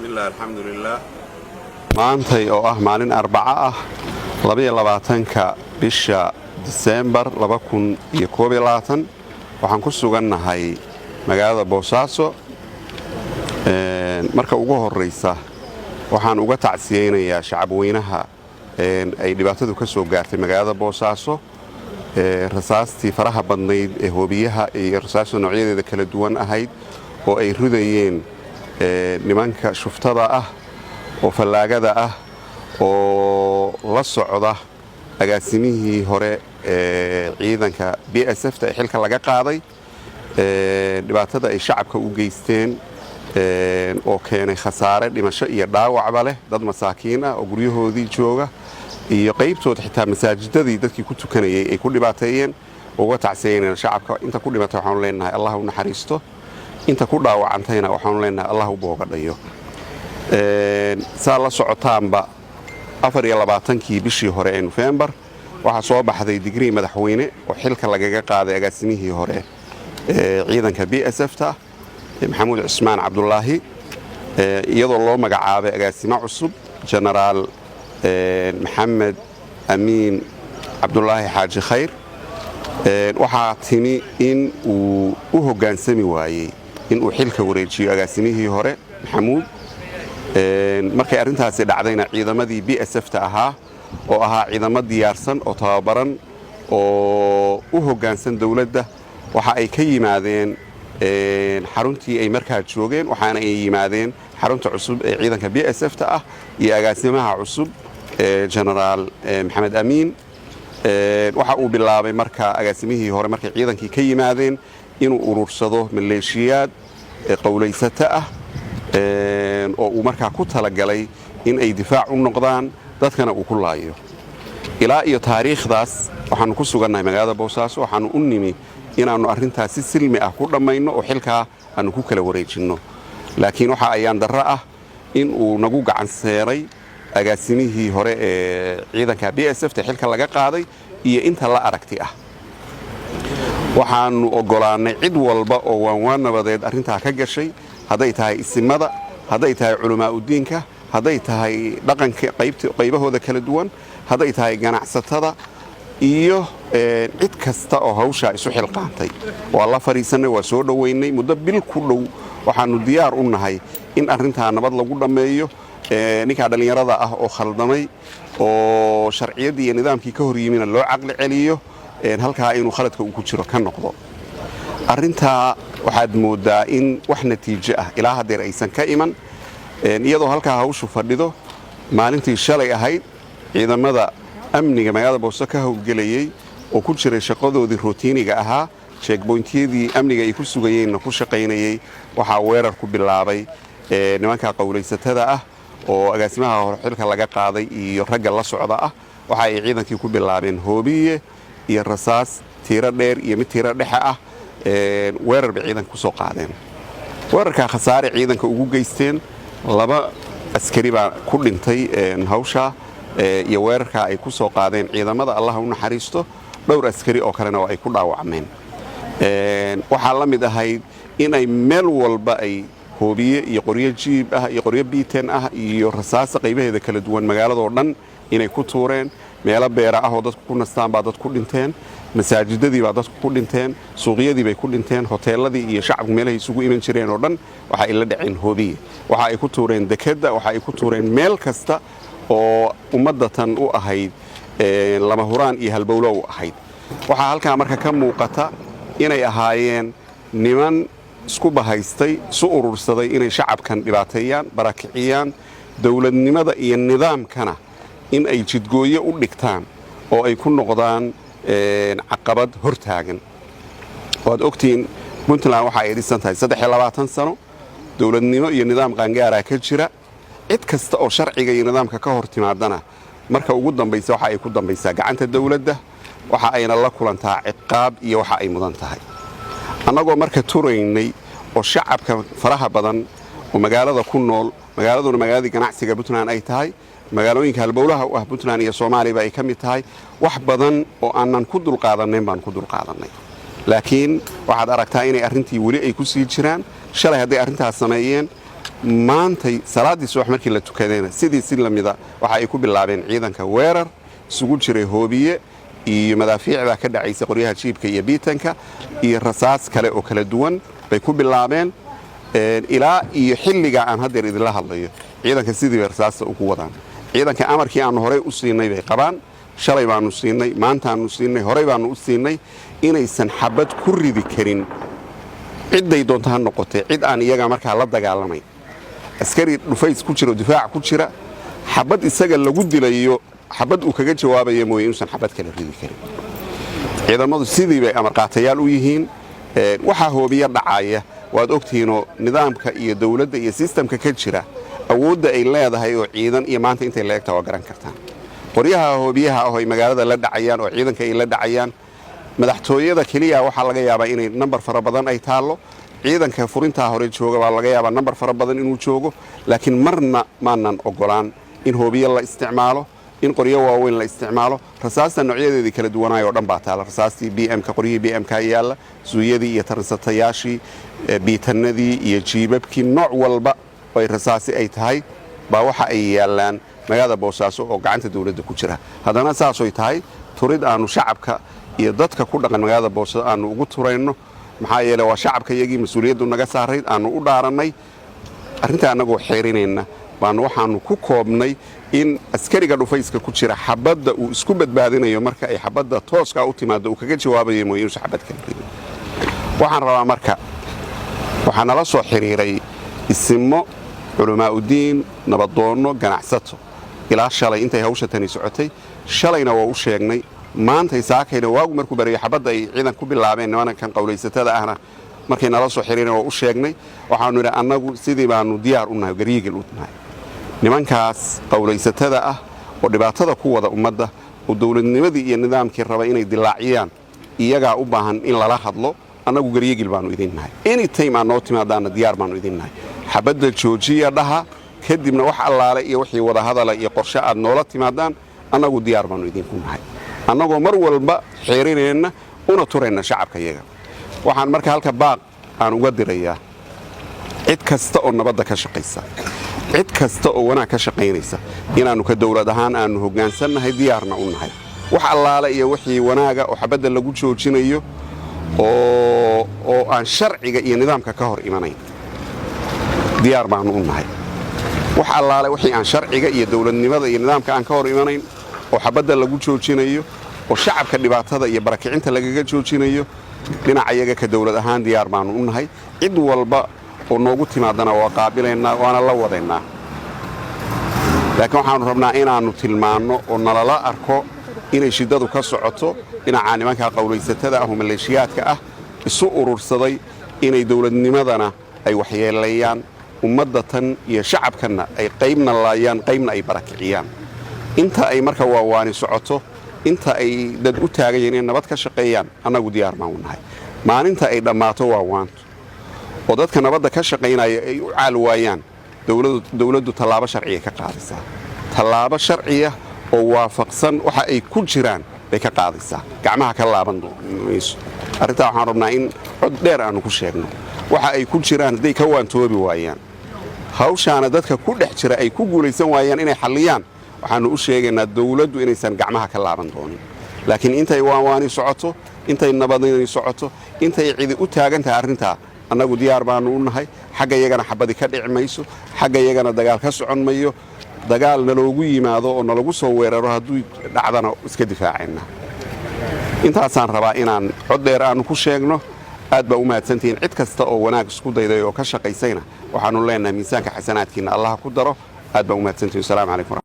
Bismillaah, alxamdulilaah. Maantay oo ah maalin Arbaco ah, 22-ka bisha Diseembar, 2021, waxaan ku sugannahay magaalada Boosaaso. Marka ugu horraysa, waxaan uga tacsiyeynayaa shacabweynaha ay dhibaatadu ka soo gaartay magaalada Boosaaso, rasaastii faraha badnayd ee hoobiyaha iyo rasaasta noocyadeeda kala duwan ahayd oo ay ridayeen nimanka shuftada ah oo fallaagada ah oo la socda agaasimihii hore ee ciidanka BSF-ta ee xilka laga qaaday. Dhibaatada ay shacabka u geysteen oo keenay khasaare dhimasho iyo dhaawacba leh, dad masaakiin ah oo guryahoodii jooga iyo qaybtood xitaa masaajidadii dadkii ku tukanayay ay ku dhibaateeyeen, uga tacsiyeynayna shacabka. Inta ku dhimatay waxaanu leenahay Allah u naxariisto, inta ku dhaawacantayna waxaanu leenahay Allah u boogadhayo. Saa la socotaanba, 24-kii bishii hore ee Nofembar waxaa soo baxday digrii madaxweyne oo xilka lagaga qaaday agaasimihii hore ee ciidanka BSF-ta, Maxamuud Cusmaan Cabdulaahi, iyadoo loo magacaabay agaasimo cusub, Jenaraal Maxamed Amiin Cabdulaahi Xaaji Khayr. Waxaa timi in uu u hoggaansami waayey in uu xilka wareejiyo agaasimihii hore Maxamuud. Markay arrintaasi dhacdayna, ciidamadii BSF-ta ahaa oo ahaa ciidamo diyaarsan oo tababaran oo u hoggaansan dowladda, waxa ay ka yimaadeen xaruntii ay markaa joogeen, waxaana ay yimaadeen xarunta cusub ee ciidanka BSF-ta ah iyo agaasimaha cusub ee Jenaraal Maxamed Amiin. Waxa uu bilaabay marka agaasimihii hore, markay ciidankii ka yimaadeen, inuu urursado maleeshiyaad qowlaysato ah oo uu markaa ku talagalay in ay difaac u noqdaan, dadkana uu ku laayo. Ilaa iyo taariikhdaas waxaannu ku sugannahay magaalada Boosaaso. Waxaannu u nimi inaannu arrintaas si silmi ah ku dhammayno oo xilkaa aannu ku kala wareejinno, laakiin waxa ayaan darro ah in uu nagu gacan seeray agaasimihii hore ee ciidanka BSF-ta xilka laga qaaday iyo inta la aragti ah. Waxaannu oggolaannay cid walba oo waanwaan nabadeed arrintaa ka gashay, hadday tahay isimada, hadday tahay culamaa'udiinka, hadday tahay dhaqanka qaybahooda kala duwan, hadday tahay ganacsatada iyo cid kasta oo hawshaa isu xilqaantay. Waa la fadhiisannay, waa soo dhowaynay. Muddo bil ku dhow waxaannu diyaar u nahay in arrintaa nabad lagu dhammeeyo, ninkaa dhallinyarada ah oo khaldamay oo sharciyaddii iyo nidaamkii ka hor yimina loo caqli celiyo, halkaa inuu khaladka uu ku jiro ka noqdo. Arrintaa waxaad mooddaa in wax natiijo ah ilaa haddeer aysan ka iman. Iyadoo halkaa hawshu fadhido, maalintii shalay ahayd ciidamada amniga magaalada Booso ka howlgelayey oo ku jiray shaqadoodii routine-ga ahaa, checkpoint-yadii amniga ay ku sugayeenna ku shaqaynayey, waxaa weerar ku bilaabay nimanka qowlaysatada ah oo agaasimaha hore xilka laga qaaday iyo ragga la socda ah. Waxa ay ciidankii ku bilaabeen hoobiye iyo rasaas tiiro dheer iyo mid tiiro dhexe ah. Weerar bay ciidanka ku soo qaadeen. Weerarkaa khasaare ciidanka ugu geysteen, laba askari baa ku dhintay hawshaa iyo weerarkaa ay ku soo qaadeen ciidamada, Allah u naxariisto. Dhowr askari oo kalena oo ay ku dhaawacmeen. Waxaa la mid ahayd in ay meel walba ay hoobiye iyo qoryo jiib ah iyo qoryo biiten ah iyo rasaasa qaybaheeda kala duwan magaaladoo dhan inay ku tuureen. Meelo beera ah oo dadku ku nastaan baa dad ku dhinteen, masaajidadii baa dadku ku dhinteen, suuqyadii bay ku dhinteen, hoteeladii iyo shacabku meelahay isugu iman jireen oo dhan waxa ay la dhaceen hoobiye. Waxa ay ku tuureen dekedda, waxa ay ku tuureen meel kasta oo ummadda tan u ahayd lama huraan iyo halbowlo u ahayd. Waxaa halkaa marka ka muuqata inay ahaayeen niman isku bahaystay, isu urursaday inay shacabkan dhibaateeyaan, barakiciyaan, dowladnimada iyo nidaamkana in ay jidgooye u dhigtaan oo ay ku noqdaan caqabad hortaagan. Waad ogtihiin, Puntland waxa ay dhisan tahay 23 sano, dowladnimo iyo nidaam qaangaaraa ka jira. Cid kasta oo sharciga iyo nidaamka ka hor timaadana, marka ugu dambaysa waxa ay ku dambaysaa gacanta dowladda, waxa ayna la kulantaa ciqaab iyo waxa ay mudan tahay. Annagoo marka turaynay oo shacabka faraha badan oo magaalada ku nool, magaaladuna magaaladii ganacsiga Puntland ay tahay, magaalooyinka halbowlaha u ah Puntland iyo Soomaaliba ay ka mid tahay, wax badan oo aanan ku dulqaadanayn baan ku dulqaadannay, laakiin waxaad aragtaa inay arrintii weli ay ku sii jiraan. Shalay hadday arrintaas sameeyeen, Maantay salaaddii subax markii la tukadayna, sidii si lamida waxa ay ku bilaabeen ciidanka weerar isugu jiray hoobiye iyo madaafiicda ka dhacaysa qoryaha jiibka iyo biitanka iyo rasaas kale oo kala duwan bay ku bilaabeen. Ilaa iyo xilliga aan haddeer idinla hadlayo, ciidanka sidii bay rasaasta ugu wadaan. Ciidanka amarkii aanu horey u siinay bay qabaan. Shalay baanu siinay, maantaanu siinay, horey baanu u siinay inaysan xabad ku ridi karin, cidday doonto ha noqotee, cid aan iyaga markaa la dagaalamayn. Askari dhufays ku jira oo difaac ku jira, xabad isaga lagu dilayo xabad uu kaga jawaabaya mooye, inuusan xabad kala ridi karin. Ciidamadu sidii bay amarqaatayaal u yihiin. Waxaa hoobiya dhacaya waad ogtihiinoo nidaamka iyo dowladda iyo systemka ka jira, awoodda ay leedahay oo ciidan iyo maanta intay la egtaa waa garan kartaan. Qoryaha hoobiyaha ah oo ay magaalada la dhacayaan oo ciidanka ay la dhacayaan, madaxtooyada keliya waxaa laga yaabaa inay nambar fara badan ay taallo. Ciidanka furintaa hore jooga baa laga yaabaa nambar fara badan inuu joogo, laakiin marna maanan ogolaan in hoobiye la isticmaalo, in qoryo waaweyn la isticmaalo. Rasaasta noocyadeedii kala duwanaay oo dhan baa taala. Rasaastii BM-ka, qoryihii BM-ka yaalla, zuuyadii iyo taransatayaashii, biitanadii iyo jiibabkii, nooc walba oo ay rasaasi ay tahay baa waxa ay yaallaan magaalada Boosaaso oo gacanta dowladda ku jira. Haddana saasoy tahay, turid aanu shacabka iyo dadka ku dhaqan magaalada Boosaaso aanu ugu turayno, maxaa yeele waa shacabka iyagii mas-uuliyaddu naga saarayd, aanu u dhaarannay, arrintaa annagoo xeerinayna baanu waxaanu ku koobnay in askariga dhufayska ku jira xabadda uu isku badbaadinayo marka ay xabadda tooskaa u timaado uu kaga jawaabayo mooye, inuusan xabad kala ridin. Waxaan rabaa marka, waxaa nala soo xiriiray isimo, culamaa'udiin, nabadoonno, ganacsato ilaa shalay intay hawsha tani socotay. Shalayna waa u sheegnay, maantay saakayna waagu markuu baryo xabadda ay ciidan ku bilaabeen nimankan qowlaysatada ahna, markay nala soo xiriireen waa u sheegnay. Waxaanu idhi, annagu sidii baanu diyaar u nahay, garyigil u nahay. Nimankaas qowlaysatada ah oo dhibaatada ku wada ummadda oo dowladnimadii iyo nidaamkii raba inay dilaaciyaan, iyagaa u baahan in lala hadlo. Annagu garyigil baanu idin nahay. Anytime aad noo timaadaanna diyaar baanu idin nahay. Xabadda joojiya dhaha, kadibna wax allaale iyo wixii wadahadala iyo qorshe aad noola timaadaan, annagu diyaar baanu idinku nahay, annagoo mar walba xeerinayna una turayna shacabka iyaga. Waxaan marka halka baaq aan uga dirayaa cid kasta oo nabadda ka shaqaysa, cid kasta oo wanaag ka shaqaynaysa, inaannu ka dowlad ahaan aanu hoggaansannahay, diyaarna u nahay wax allaale iyo wixii wanaaga oo xabadda lagu joojinayo oo aan sharciga iyo nidaamka ka hor imanayn. Diyaar baanu u nahay wax allaale wixii aan sharciga iyo dowladnimada iyo nidaamka aan ka hor imanayn oo xabadda lagu joojinayo oo shacabka dhibaatada iyo barakicinta lagaga joojinayo. Dhinaca iyaga ka dowlad ahaan diyaar baanu u nahay. Cid walba oo noogu timaadana waa qaabilaynaa, waana la wadaynaa, laakiin waxaannu rabnaa inaannu tilmaanno oo nalala arko inay shiddadu ka socoto dhinacaa nimankaa qowlaysatada ah oo maleeshiyaadka ah isu urursaday, inay dowladnimadana ay waxyeeleeyaan, ummadda tan iyo shacabkanna ay qaybna laayaan, qaybna ay barakiciyaan. Inta ay marka waawaani socoto, inta ay dad u taagan yihiin inay nabad ka shaqeeyaan, annagu diyaar baan u nahay. Maalinta ay dhammaato waawaantu oo dadka nabadda ka shaqaynaya ay u caal waayaan, dowladdu tallaabo sharciya ka qaadaysaa. Tallaabo sharciya oo waafaqsan waxa ay ku jiraan bay ka qaadaysaa, gacmaha ka laaban mayso. Arrintaa waxaan rabnaa in cod dheer aanu ku sheegno. Waxa ay ku jiraan hadday ka waantoobi waayaan, hawshaana dadka ku dhex jira ay ku guulaysan waayaan inay xalliyaan, waxaannu u sheegaynaa dowladdu inaysan gacmaha ka laaban doonin. Laakiin intay waanwaani socoto, intay nabadini socoto, intay cidi u taagan tahay arrintaa, annagu diyaar baannu u nahay. Xagga iyagana xabadi ka dhici mayso, xagga iyagana dagaal ka socon mayo. Dagaal naloogu yimaado oo nalagu soo weeraro hadduu dhacdana, iska difaacayna. Intaasaan rabaa inaan cod dheer aanu ku sheegno. Aad baa u mahadsantihiin. Cid kasta oo wanaag isku dayday oo ka shaqaysayna, waxaanu leenahay miisaanka xasanaadkiinna Allaha ku daro. Aad baa u mahadsantihin. Wasalaamu calaykum.